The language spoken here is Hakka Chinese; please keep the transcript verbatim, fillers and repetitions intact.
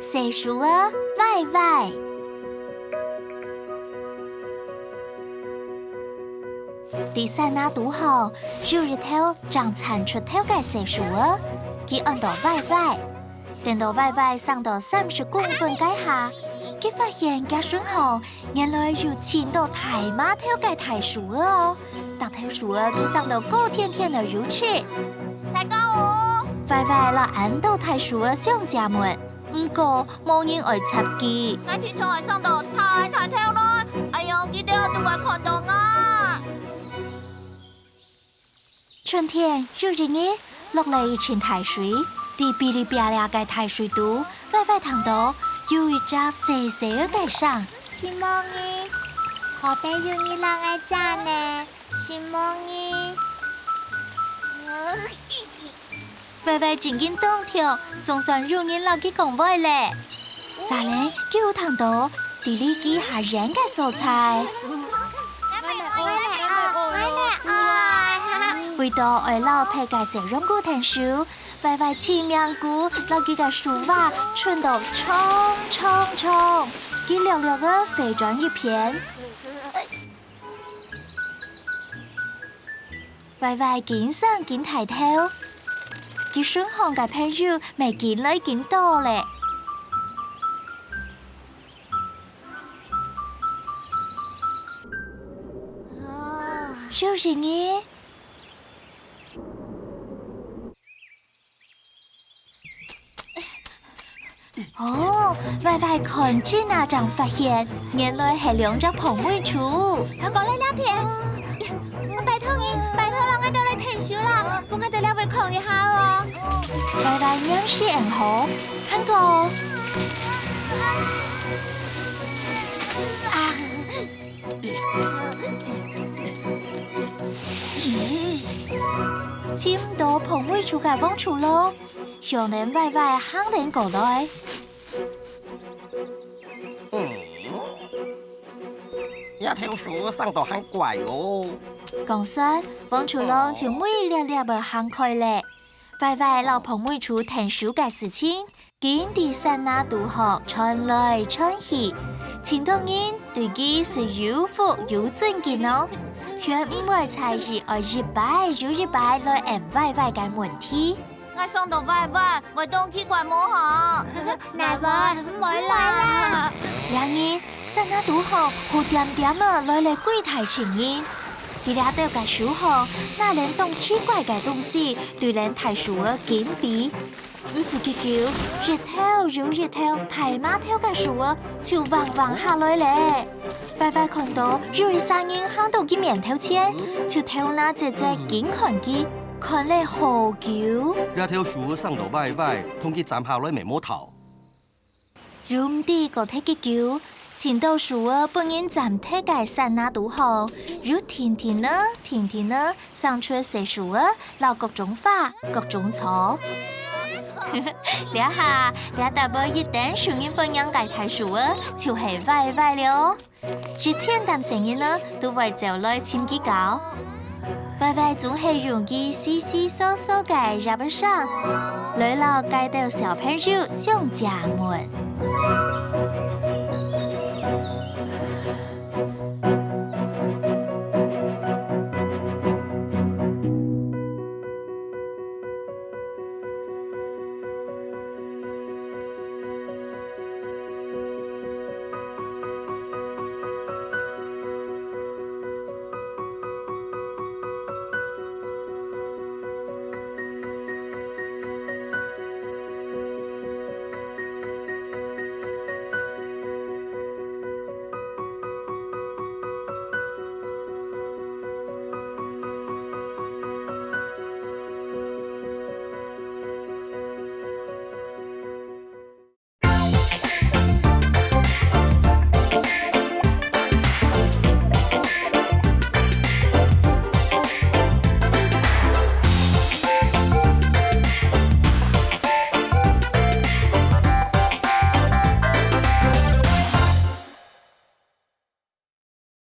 細樹仔，歪歪。在山林肚項，有一頭正伸出頭个細樹仔，佢安到歪歪。等到歪歪生到三十公分該下，佢發現厥身項原來有盡多大嫲頭个大樹仔哦！ 逐頭樹仔都生到高天天个有趣。大家好！歪歪摎恁多大樹仔相借問，毋過無人愛插佢。𠊎定著會生到大大頭來，哎喲，佢兜都會看到𠊎。春天有一日，落了一陣大水，在嗶哩啪啦个大水肚，歪歪聽到有一隻細細个聲。承蒙你，好得有你摎𠊎借呢。 承蒙你。歪歪正經當暢，總算有人摎佢講話了。嗄冷，佢有聽到，在離佢較遠个所在，為著愛摎別个細羊牯𢯭手，歪歪盡命牯摎佢个樹椏伸到長長長，佢略略仔飛轉一片。 歪歪緊生緊大頭，佢身項个朋友乜緊來緊多了。有一日， 哦，歪歪看真啊，正發現，原來係兩隻膨尾鼠。快過來這片！拜託你，拜託，摎𠊎兜來𢯭手啦，分𠊎兜這位囥一下哦。歪歪黏時應好，還過，啊！ 尋到膨尾鼠个黃鼠狼，向等歪歪行等過來。嗯，這頭樹生到還怪哦。講煞，黃鼠狼就尾輒輒仔行開了。 歪歪摎膨尾鼠𢯭手个事情，緊在山林肚項傳來傳去，盡多人對佢係有服有尊敬哦，全毋會在意，愛一擺又一擺來應歪歪个問題。𠊎生到歪歪，會當奇怪無好？哪會，毋會啦！這日，山林肚項好恬恬仔來了幾大陣人。 佢這兜个手項，拿等當奇怪个東西，對等大樹仔緊比。毋使幾久，一頭又一頭大嫲頭个樹仔就橫橫下來了。歪歪看到有一儕人行到佢面頭前，就頭那蹧蹧緊看佢，看了好久。這頭樹仔生到歪歪，同佢斬下來乜無透。 又毋知過忒幾久，盡多樹仔分人斬忒个山林肚項，又跈跈仔、跈跈仔生出細樹仔摎各種花、各種草。這下，這搭會一等受人歡迎个大樹仔，就係歪歪了哦。 一千擔細人仔都會走來尋佢搞。歪歪總係用佢窸窸窣窣个吔仔聲，來摎該兜小朋友相借問。